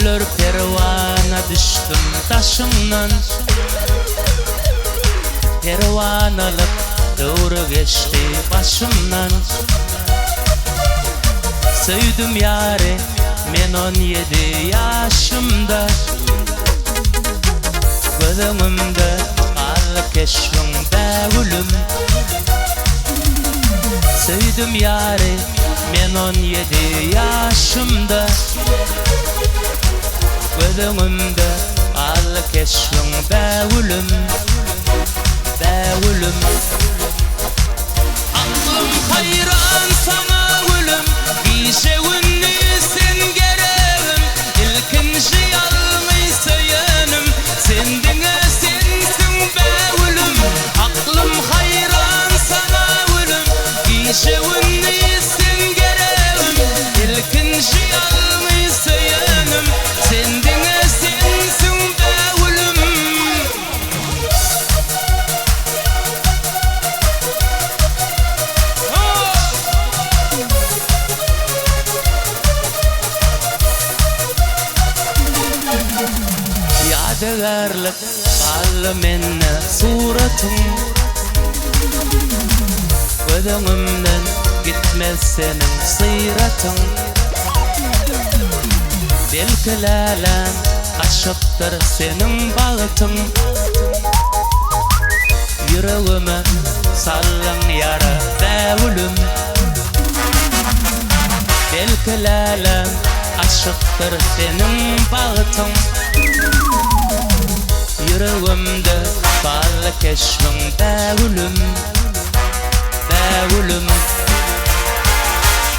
Günler perwana düşdüm daşyňdan. Perwanalyk döwri geçdi başymdan. Söýdüm ýary men 17 ýaşymda. Göz öňümde galdy keşbiň bägülüm. Söýdüm ýary men 17 ýaşymda. Göz öňümde galdy keşbiň bägülüm. Bägülüm. Aklym haýran saňa gülüm, Gije-gündiz sen geregim, Ilkinji ýalňyz söýenim, Sen diňe sensiň bägülüm. Aklym haýran saňa gülüm, Gije-gündiz sen geregim, Ilkinji ýalňyz söýenim, Sen diňe sensiň bägülüm. Ýadygärlik galdy mende suratyň, Göz öňümden gitmez seniň syratyň. Belki läläm açypdyr seniň bagtyň. Ýüregime saldyň ýara bägülüm. Belki läläm açypdyr seniň bagtyň. Ýüregimde galdy keşbiň bägülüm, bägülüm.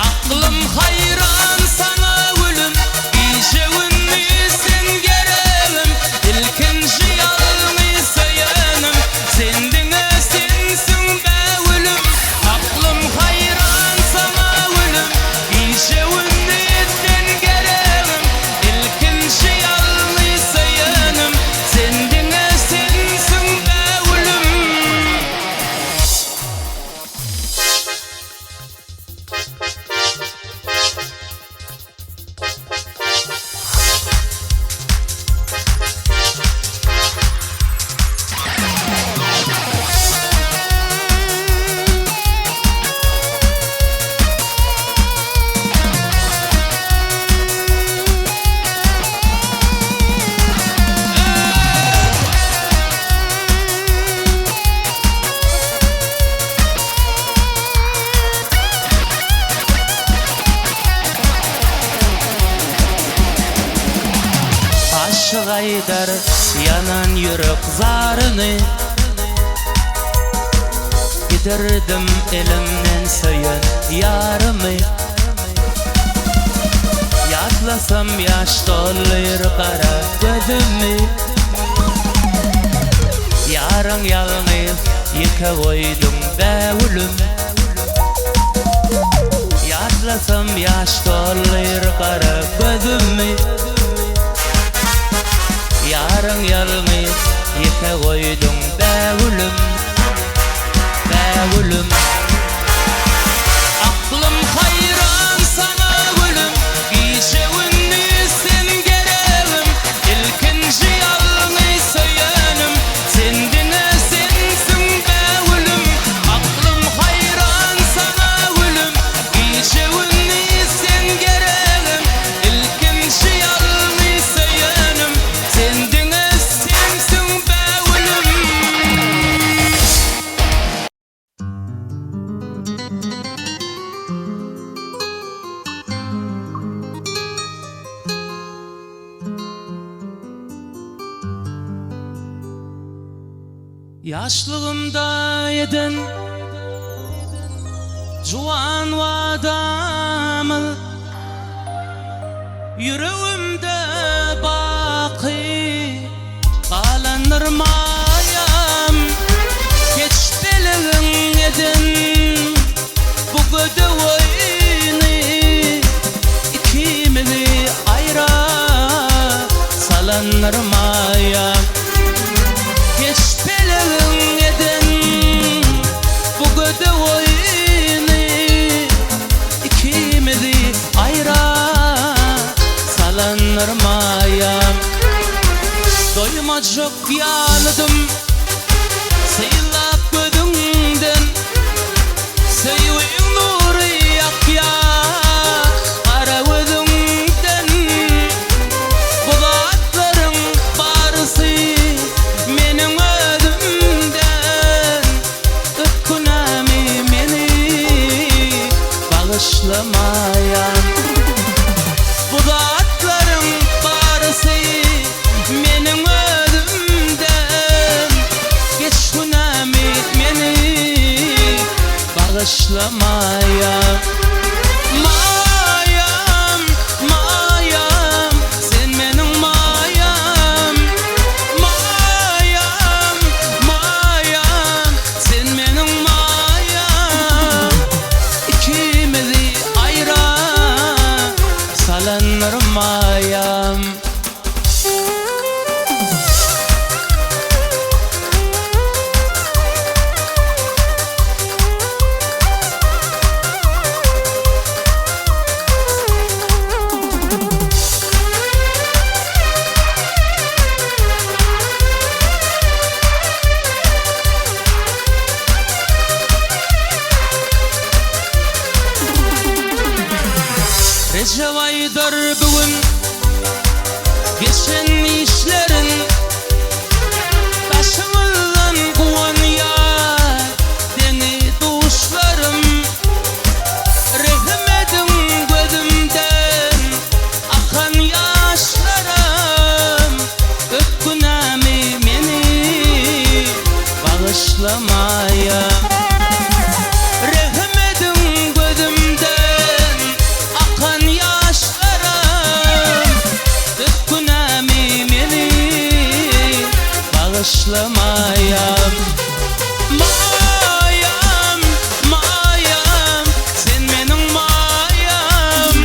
Aklym haýran saňa gülüm, Gije-gündiz sen geregim, Ilkinji ýalňyz söýenim, Sen diňe sensiň bägülüm. Aklym haýran saňa gülüm, Gije-gündiz sen geregim, Ilkinji ýalňyz söýenim, Sen diňe sensiň bägülüm. Aşyk aýdar ýanan ýürek zaryny, Gidirdim elimden söýen ýarymy. Ýatlasam ýaş dolyr gara gözümi. Ýaryň ýalňyz ýeke goýduň bägülüm. Ýatlasam ýaş dolyr gara gözümi. Ýaryň ýalňyz ýeke goýduň bägülüm, bägülüm. Aklym haýran saňa gülüm, Gije-gündiz sen geregim, Ilkinji ýalňyz söýenim, Sen diňe sensiň bägülüm. Aklym haýran saňa gülüm, Gije-gündiz sen geregim, Ilkinji ýalňyz söýenim, Sen diňe sensiň bägülüm. Ýaşlygymda eden juwan wadamyz Ýüregimde baky galandyr maýam. Keçpeligiň eden bu gödek oýny Ikimizi aýra salandyr maýam. Keçpeligiň eden bu gödek oýny Ikimizi aýra salandyr. salandyr maýam. Doýmajak ýalydym Sylap gözüňden Söýgiň nury akýar gara gözüňden. Bu zatlaryň barysy meniň özümden. Öt günämi meni bagyşla maýam. Bu zatlaryň barysy Meniň özümden geç günämi meni bagyşla Maýam. Maýam, Maýam, sen meniň Maýam. Maýam, Maýam, sen meniň Maýam. Ikimizi aýra salandyr Maýam. Rejep aýdar bu gün Geçen işlerin Daşyňyzdan guwanýar Deňi-duşlarym. Rehim ediň gözümden Akan ýaşlarym. Öp günämi meni Bagyşlamaýa. Rehim ediň gözümden Akan ýaşlarym Dök günämi meni Bagyşla Maýam. Maýam, Maýam, sen meniň Maýam.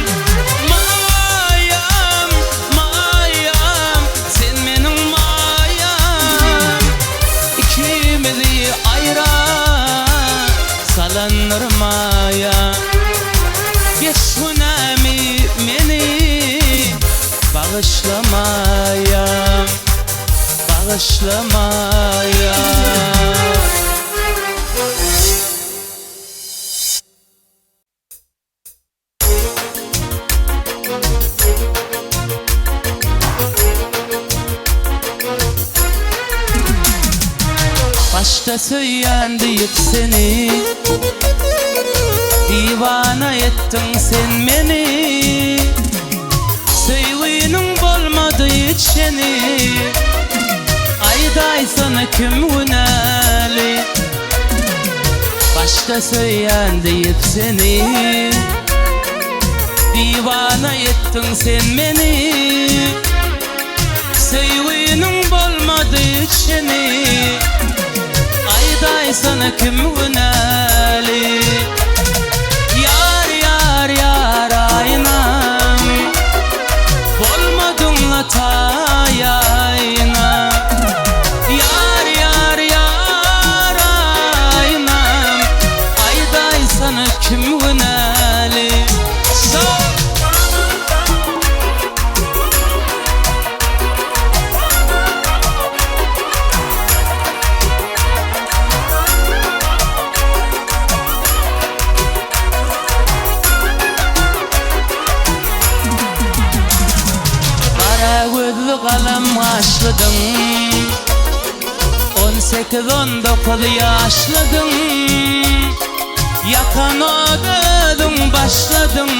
Maýam, Maýam, sen meniň Maýam. Ikimizi aýra salandyr maýa. Geç günämi meni bagyşla maýa. Bagyşla maýa. Başda söýýän diýip seni Diwana etdiň sen meni Söýginiň bolmady çeni Aýdaýsana kim günäli Başda söýýän diýip seni Diwana etdiň sen meni Söýginiň bolmady çeni Aýdaýsana kim günäli Ýar ýar ýar aýnam Bolmadyňla taý aýna Ýar ýar ýar aýnam Aýdaýsana kim günäli So. Gara gözli galam gaşlydyň On sekiz, on dokuz ýaşlydyň Ýakan ody özüň başladyň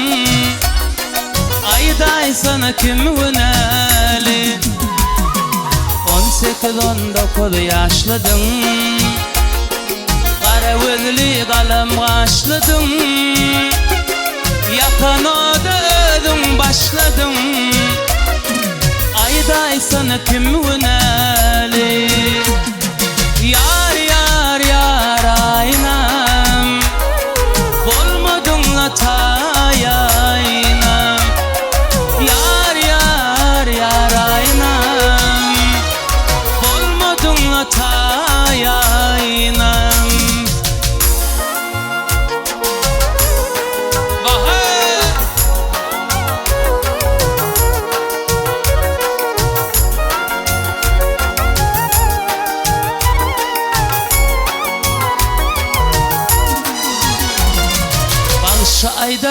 Aýdaýsana kim günäli On sekiz, on dokuz ýaşlydyň Gara gözli galam gaşlydyň Ýakan ody özüň başladyň Aýdaýsana kim günäli Ýar ýar ýar aýnam Bolmadyňla taý aýnam Ýar ýar ýar aýnam Bolmadyňla taý aýnam Baha!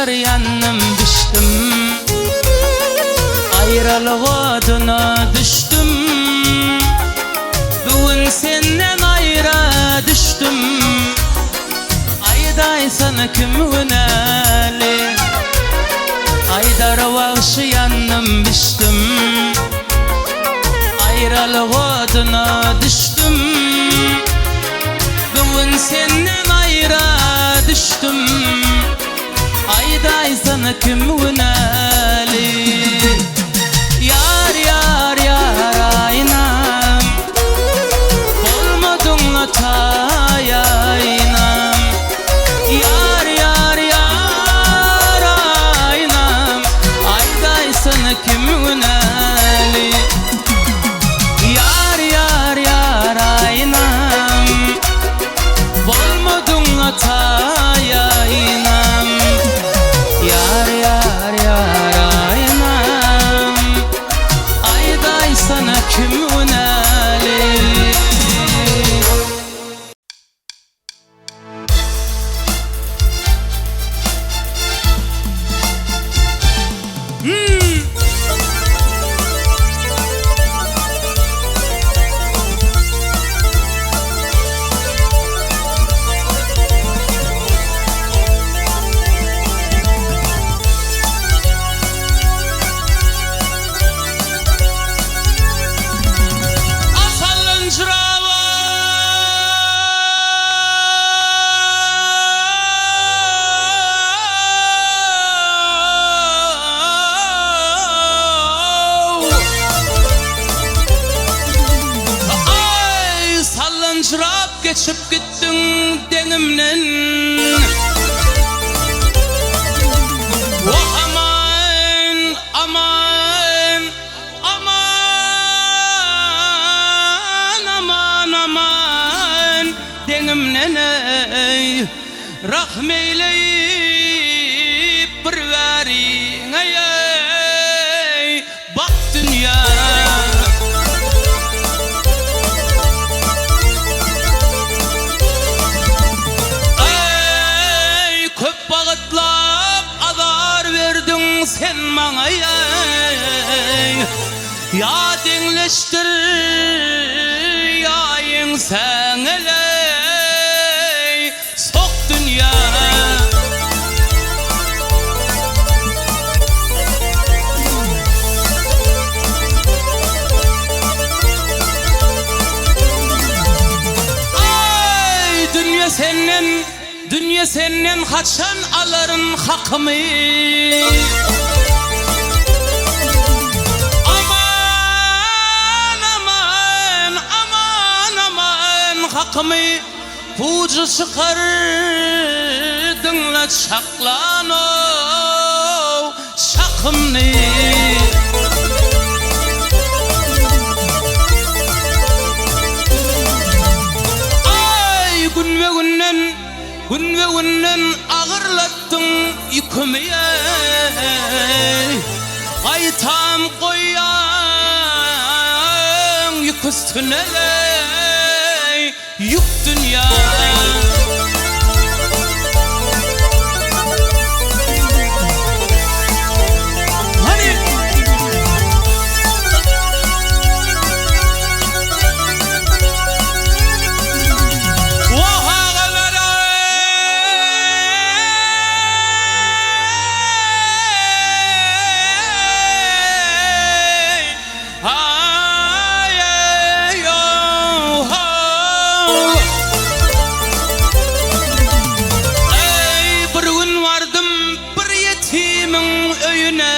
Ýar ýandym bişdim Aýralyk oduna düşdüm Bu gün senden aýra düşdüm Aýdaýsana kim günäli Aýdar wagşy ýandym bişdim Aýralyk oduna düşdüm Bu gün senden aýra düşdüm Aýdaýsana kim günäli Ýar ýar ýar aýnam Bolmadyňla taý aýnam Ýar ýar ýar aýnam Aýdaýsana kim günäli Ýar ýar ýar aýnam Bolmadyňa taý aýnam Ýar ýar ýar aýnam Aýdaýsana kim günäli. Aý, sallanjyrap geçip gitdiň deňimden. Wah, aman, aman, Aman, aman, aman, deňimden eý, Rahm eýleýip bir bäriňe eý, Bak dünýä. Eý, köp wagytlap azar berdiň sen maňa eý, Ýa deňleşdir, ýa ýeňsäň eleý, Sok dünýä. Aý, dünýe senden, dünýe senden haçan alaryn hakymy? Aman, aman, aman, aman hakymy puja çykardyňla çaklanow çakymny. Aý, günbe-günden, günbe-günden agyrlatdyň ýükümi eý. Gaýtam goýýaň ýük üstüne eý, ýük dünýä. Hany! Wah agalar-aý! Aý-eý-ow-how! Eý, bir gün bardym bir ýetimiň öýüne.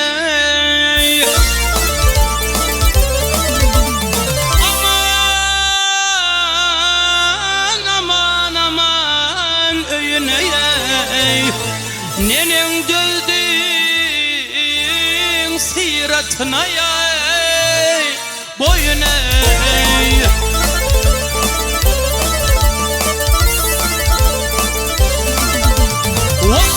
Aman, aman, aman öýüne. Neneň dözdüň syratyna eý, boýun eý. Wah,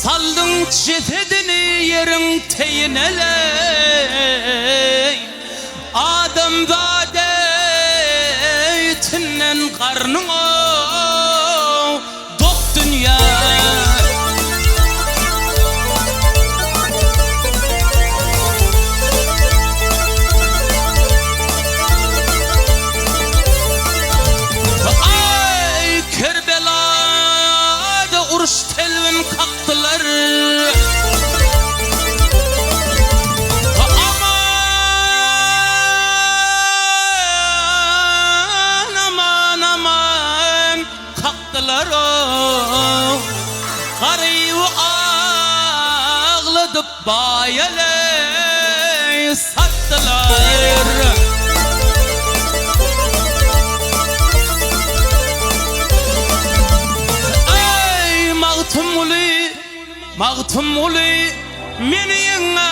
saldyň jesedini ýeriň teýine-leý, Adamzat etinden garnyň-ow. Dok dünýä. Ysraýyly satdylar. Eý, Magtymguly, Magtymguly, meni ýeňňe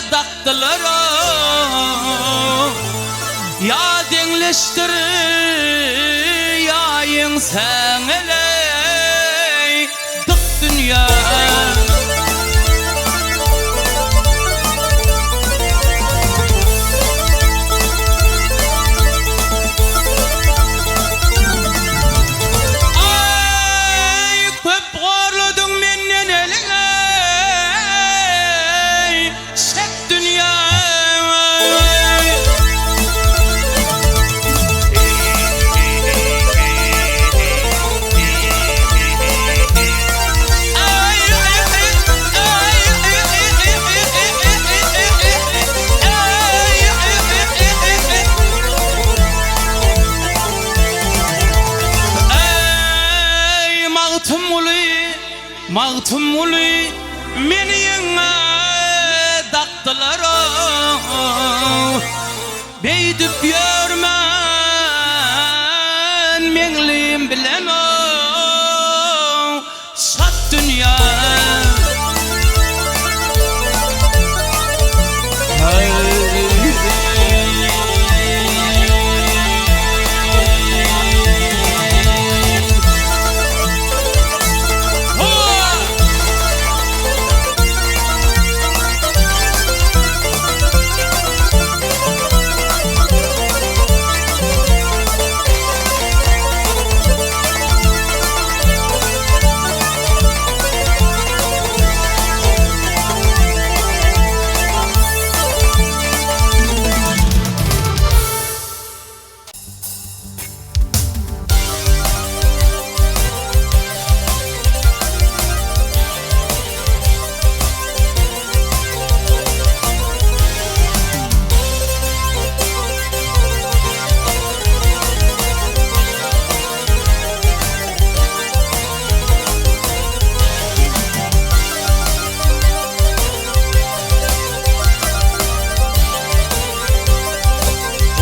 dakdylar-a. Ýa deňleşdir, ýa ýeňsäň eleý, dyk dünýä. Aý, köp gorladyň menden eliňi, çek dünýä. Eý, Magtymguly, Magtymguly, meni ýeňňe dakdylar-ow. Beýdip ýörmän meňlim bilen-ow, şat dünýä.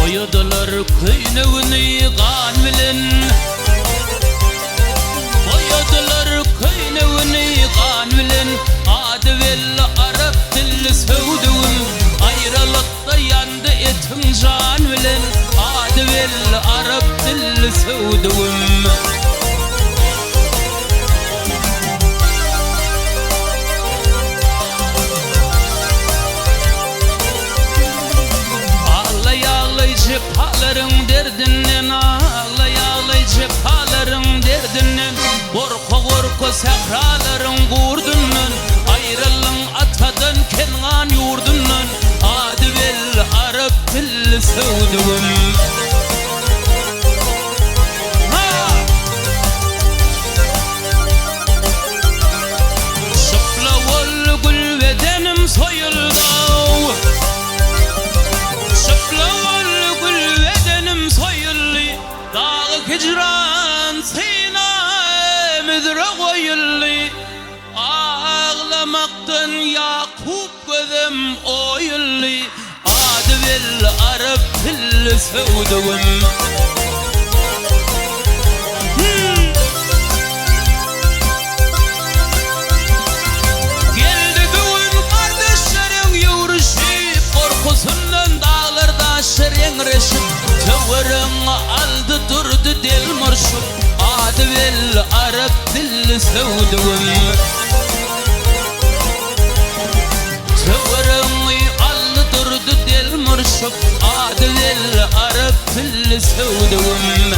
Boýadylar köýnegini gan bilen Boýadylar köýnegini gan bilen Ady belli arap dilli söwdügim Aýralykda ýandy etiň jan bilen Ady belli arap dilli söwdügim. Aglaý-aglaý jepalaryň derdinden Aglaý-aglaý jepalaryň derdinden Gorka-gorka sähralaryň gurdundan Aýryldyň atadan Kengan ýurdundan Ady belli arap dilli söwdügim. Şypla boldy gül bedenim soýuldy-ow. Şypla boldy gül bedenim soýuldy. Dagy hijran synam üzre goýuldy. Aglamakdan Ýakup gözüm oýuldy. Ady belli arap dilli söwdügim. Geldi bu gün gardaşlaryň ýüwrüşip, Gorkusyndan daglar daşlar eňreşip, Töweregňi aldy durdy delmurşup, Ady belli arap dilli söwdügim. Töweregňi aldy durdy delmurşup, Ady belli arap dilli söwdügim.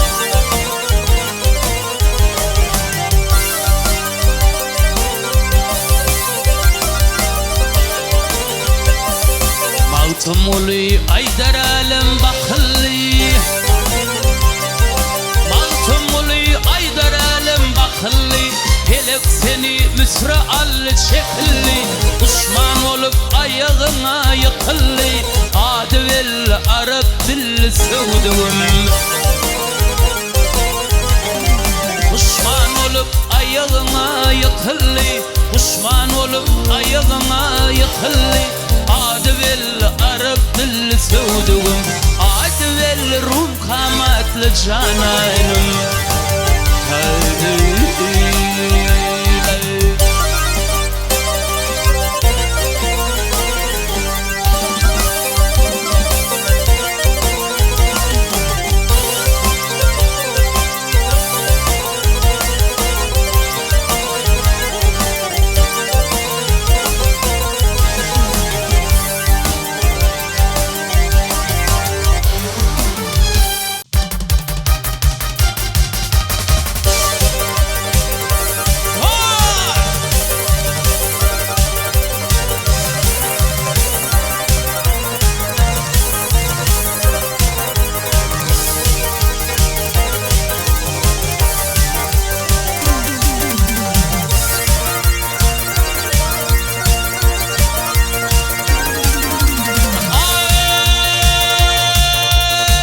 Magtymguly aýdar älem bakylly. Magtymguly aýdar älem bakylly. Pelek seni Müsre aldy çekildi. Duşman bolup aýagyňa ýykyldy. Ady belli arap dilli söwdügim. Duşman bolup aýagyňa ýykyldy. Puşman bolup aýagyňa ýykyldy Ady belli arap dilli söwdügim Ady belli rum kamatly jananym Haý-heý-heý.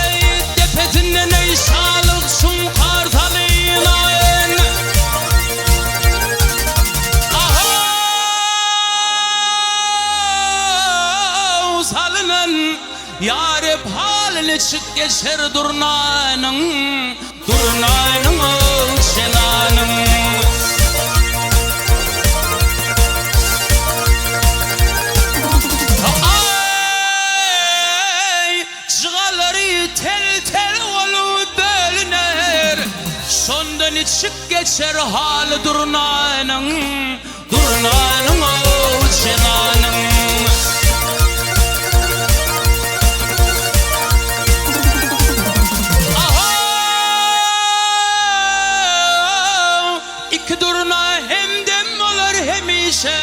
Aý, depesinden eý şalyk şuňkar salynan. Ahaw, salynan. Ýa Reb halyny çyk geçer durnanyň, Durnanyň jenanyň. Aý, jygalary tel-tel bolup bölüner, Şonda niçik geçer haly durnanyň, Durnanyň jenanyň. Ahaw, iki durna hemdem bolar hemişe,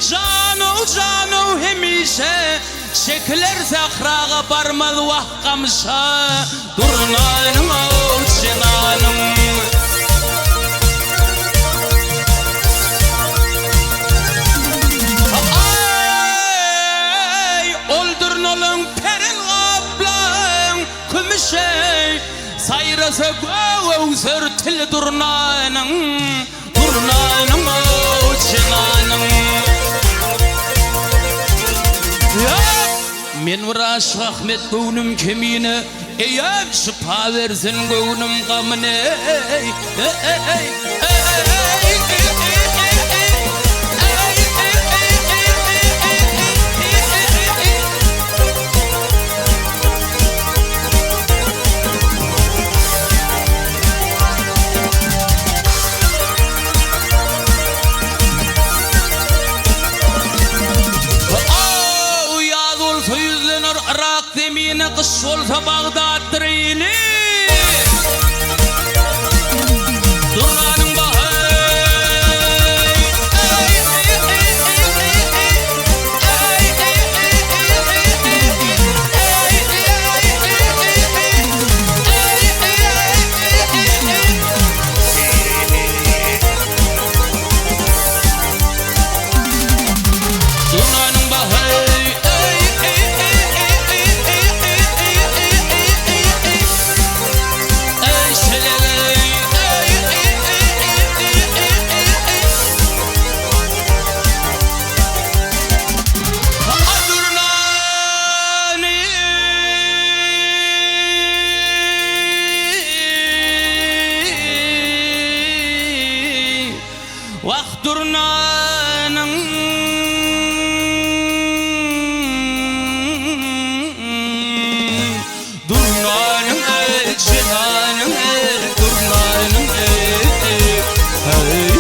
Janow, janow hemişe, Çekiler sähraga barmaz wah gamşa, Durnanyň jenanyň. Aý, ol durnalaň perin gaplaň kümüşeý, Saýrasa gök öwser til durnanyň. Durnanyň jenanyň. Men bir aşyk Ahmet göwnüm kemine Eýäm şypa bersin göwnüm gamyny eý eý Aw, ýaz bolsa ýüzlener Yrak zemine, Gyş bolsa Bagdatdyr ili. Durnanyň bahy. Durnanyň bahy. Eý şelegeý. Wah durnanyň Durnanyň eý jenanyň eý durnanyň eý eý.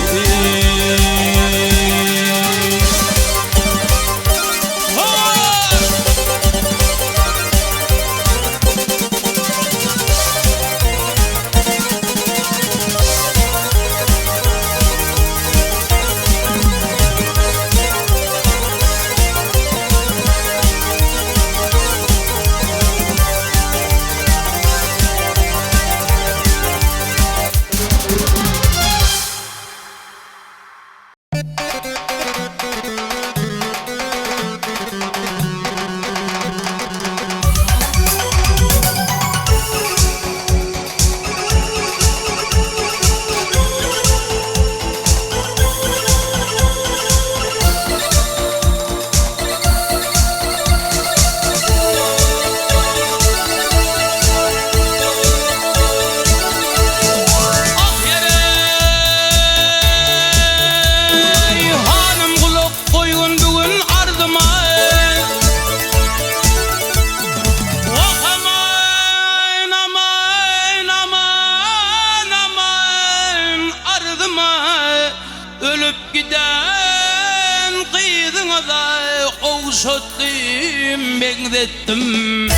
meňzetdim.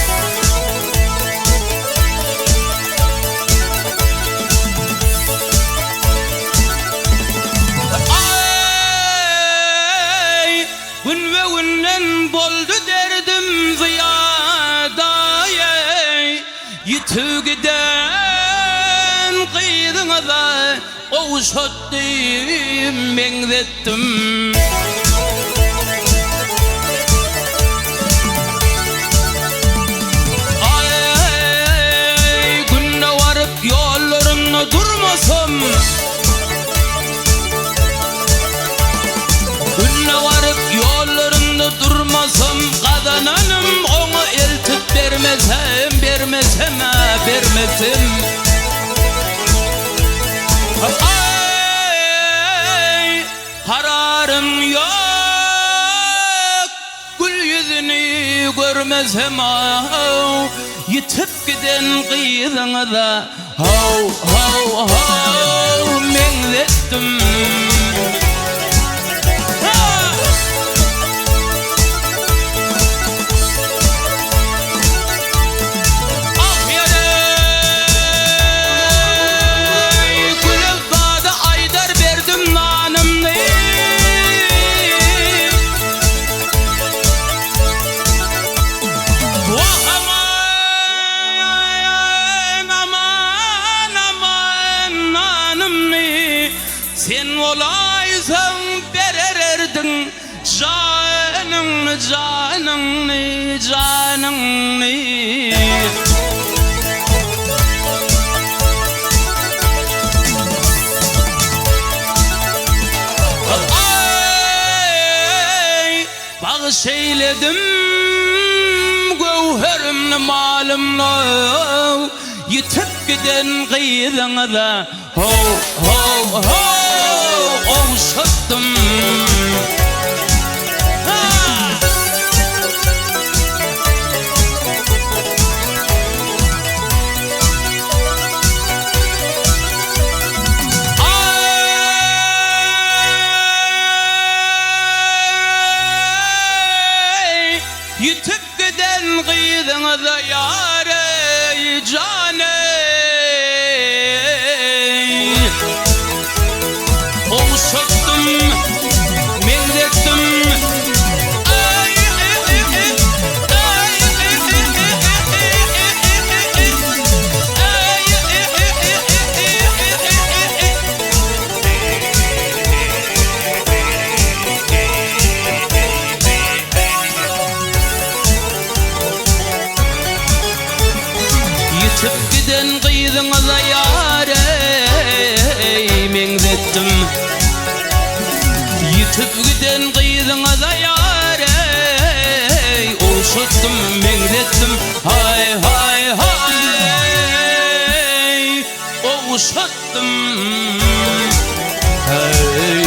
Aý, günbe-günden boldy derdim zyýada-eý, Ýitip giden gyzyňyza gowşatdym, meňzetdim. Aý, günde baryp ýollarynda durmasam, Günde baryp ýollarynda durmasam, Gazananym oňa eltip bermesem, Bermesem-ä, bermesem. Aý, kararym ýok, gül ýüzüni görmesem-ow, Ýitip giden gyzyňyza how, how, how meňzetdim. Ah ýereý, gülüp zady aýdar berdim nanymny. Wah aman, aman, aman nanymny. Sen bolaýsaň berer erdiň janyňny, janyňny, janyňny. Aý, bagyş eýledim göwherimni, malymny, ýitip giden gyzyňyza. Ho, ho, ho, gowşutdym. Ha! Aý, ýitip giden gyzyňyza ýar eý, jan eý. Gowşutdym, meňzetdim. Aý, Ýitip giden gyzyňyza ýar eý meňzetdim Ýitip giden gyzyňyza ýar eý Ogşatdym meňzetdim haý haý haý Ogşatdym haý.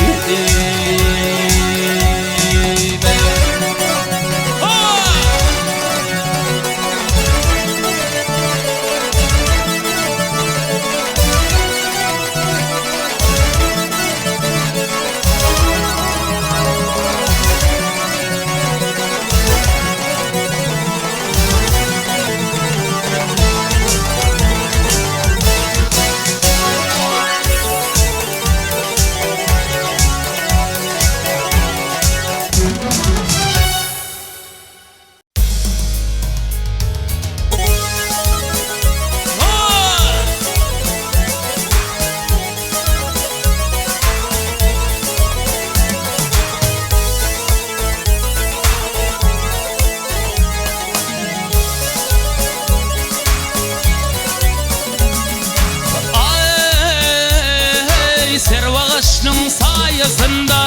Aý, serwagaçnyň saýasynda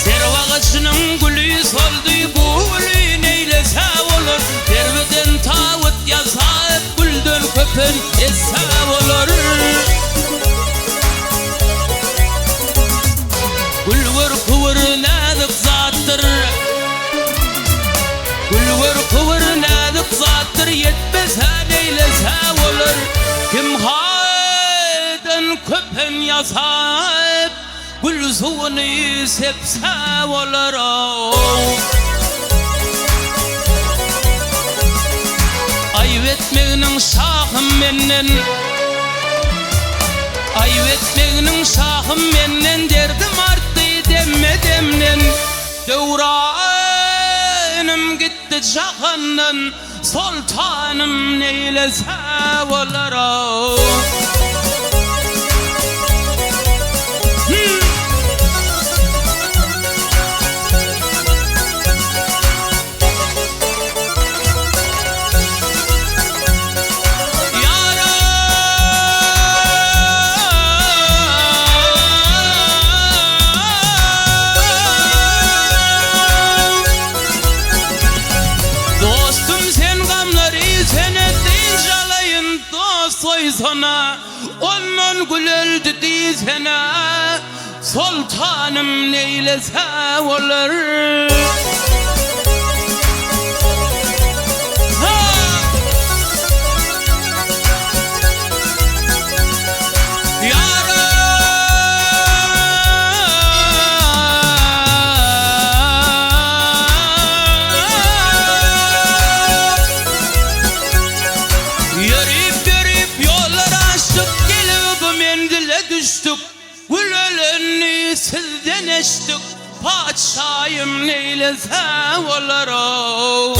Serwagaçnyň güli soldy, bu güli neýlese bolar? Serwiden tawut ýasap, gülden köpen etse bolar. Gül görki bir näzik zatdyr. Gül görki bir näzik zatdyr, ýetmese neýlese bolar? Kim haýdan köpen ýasap, Gül suwuny sepse bolar-ow. etmeginiň şahym menden. Aýyp etmeginiň şahym menden Derdim artdy demme-demden Döwranym gitdi jahandan Soltanym neýlese bolar-ow. Dostum sen gamlary sene dynç alaýyn dost goýsana ondan güleldi diýsene Soltanym neýlese bolar. Ýörip-ýörip ýollar aşdyk, gelip bu menzile düşdük. Gül ölenini sizden eşdik, Patyşaýym neýlese bolar-ow.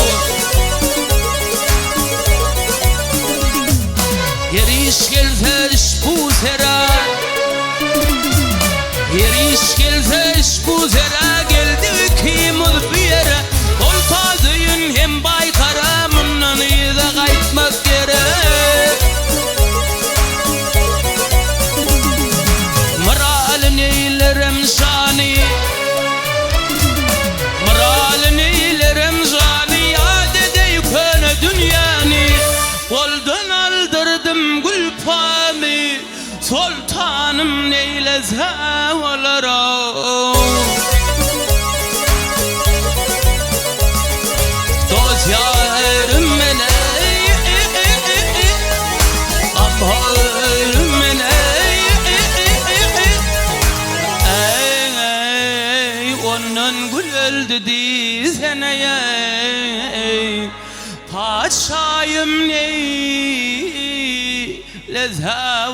Her iş gelse iş bu sere, Her iş gelse iş bu sere, Geldik ikimiz bu ýere, Soltan Söýün hem Baýkara, Mundan yza gaýtmak gerek. Myraly neýlerem jany, Myraly neýlerem jany, Ýat edeý köne dünýäni. Goldan aldyrdym gülpamy, Soltanym neýlese bolar-ow. Dost ýarym meni, Gamhorym meni, Eý, ondan gül öldi diýsene, eý, Patyşaýym neýlese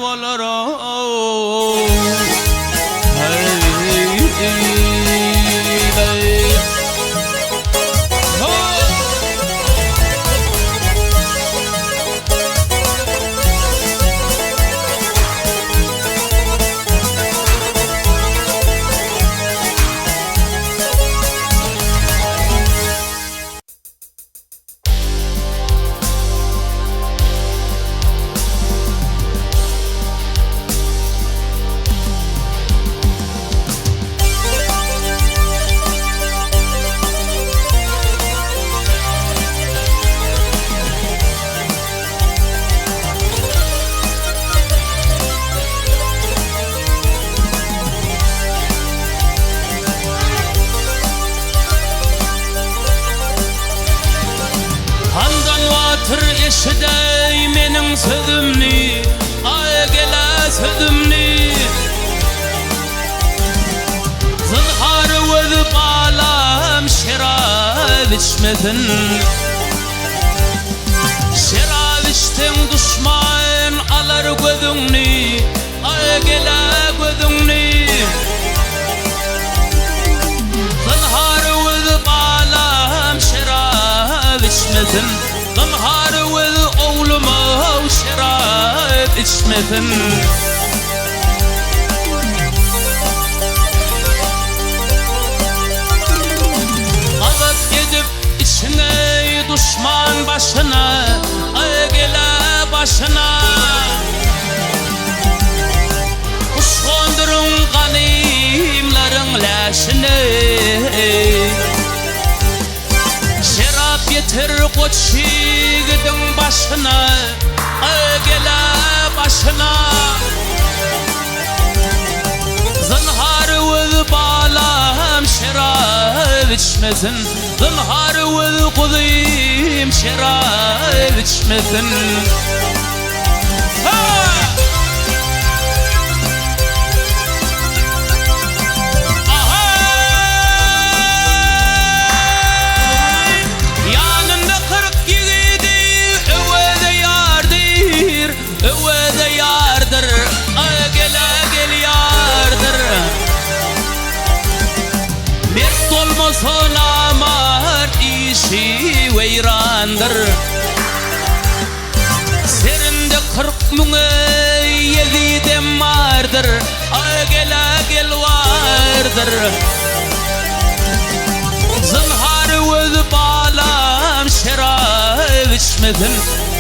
bolar-ow. Handan batyr eşideý meniň sözümni, Aý gel-ä sözümni. Zynhar öwez balam şerap içmesin. Şerap içseň duşman alar gözüňni, Aý gel-ä gözüňni. Zynhar öwez balam şerap içmesin, Zynhar öwez oglum-ow şerap içmesin. Gazap edip içiňi duşman başyna, Aý gel-ä başyna. Guş gonduryň ganymlaryň läşini. Şerap ýetir goç ýigidiň başyna, Aý gel-ä başyna. Zynhar öwez balam şerap içmesin, Zynhar öwez guzym şerap içmesin. Ýanynda 40 ýigidi Öweze. bardyr. Serinde 40 müňe ýezidem bardyr. Aý gel-a gel bardyr. Zynhar öz balam şerap içmesin.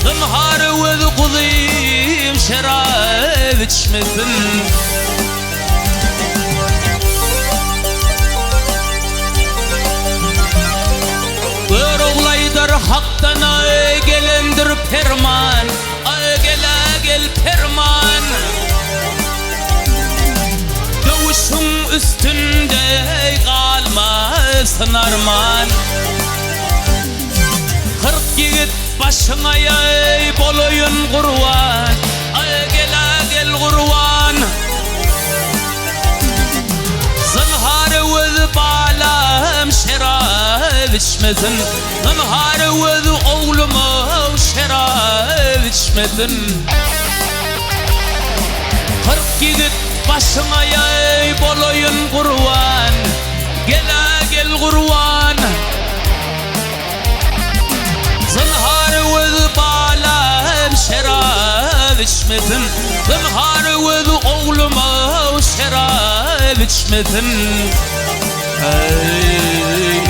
Zynhar öz guzym şerap içmesin. Görogly aýdar Hakdan aý gelendir perman, Aý gel-ä gel perman. Döwüşiň üstünde galmasyn arman. 40 ýigit başyňa ýaý bolaýyn gurban, Aý gel-ä gel gurban. Zynhar öwez balam şerap içmesin, Zynhar öwez oglum şerap içmesin. 40 ýigit başyňa ýaý bolaýyn gurban, Gel-ä gel gurban. Zynhar öwez balam şerap içmesin, Zynhar öwez oglum şerap içmesin. Eý.